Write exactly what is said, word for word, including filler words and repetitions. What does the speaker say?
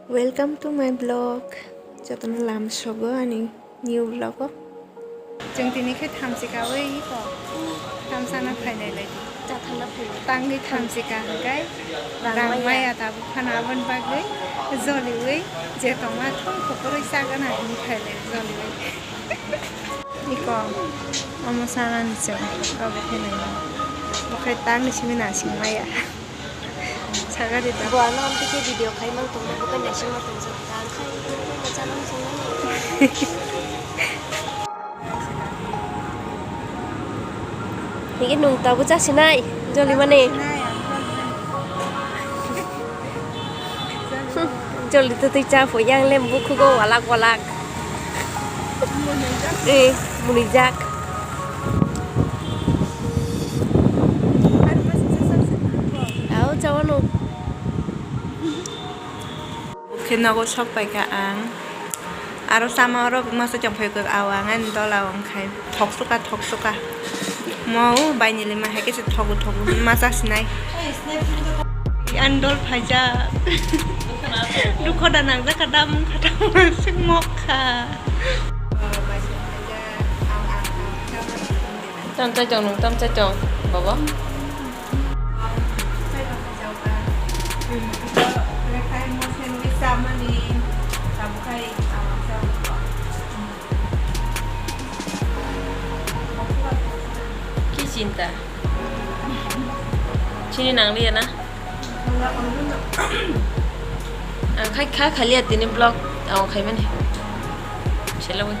Welcome to my vlog. Jotono lam sogo ani new vlog o. Chwng tini khe thamchi kawi ko. Thamsana phailai lai. Chathana phailai. Tangwi thamchi ka hwnkhe rang maya tabuk phano aboni bagwi joliwi je tongma thum kuphurwi chagana hwnwi phailai joliwi. Iko omo sanani chwng obo khe nangya. Bo khe tangwi simi nasing maya. Sagari da. Bo ano amtwi khe video khai mang tongma, bo khe naising ma tongsa, tang khai, bo khe ma chana muchung nai. Hige nung tabuk chasinai, joli mani. Joli to twi cha pho, yang lem bukhugo walak walak. Eh, munijak. Au, chawano. Khe nogo sok paikha ang. Aro sama oro masa chong phai kok awa ang ani dola wng khai. Thok suka, thok suka. Mo o bai ni lima hai khe se thogo, thogo. Masa sinai. Ani dol phaijak. Dukho da nangjak kha, damung kha, damung sing mok kha. Tam chai chong nung, tam chai chong, baba. Ki chinta? Chini nang liya na? Ang khai kha khaliya tini vlog ang khaimani. Selawi.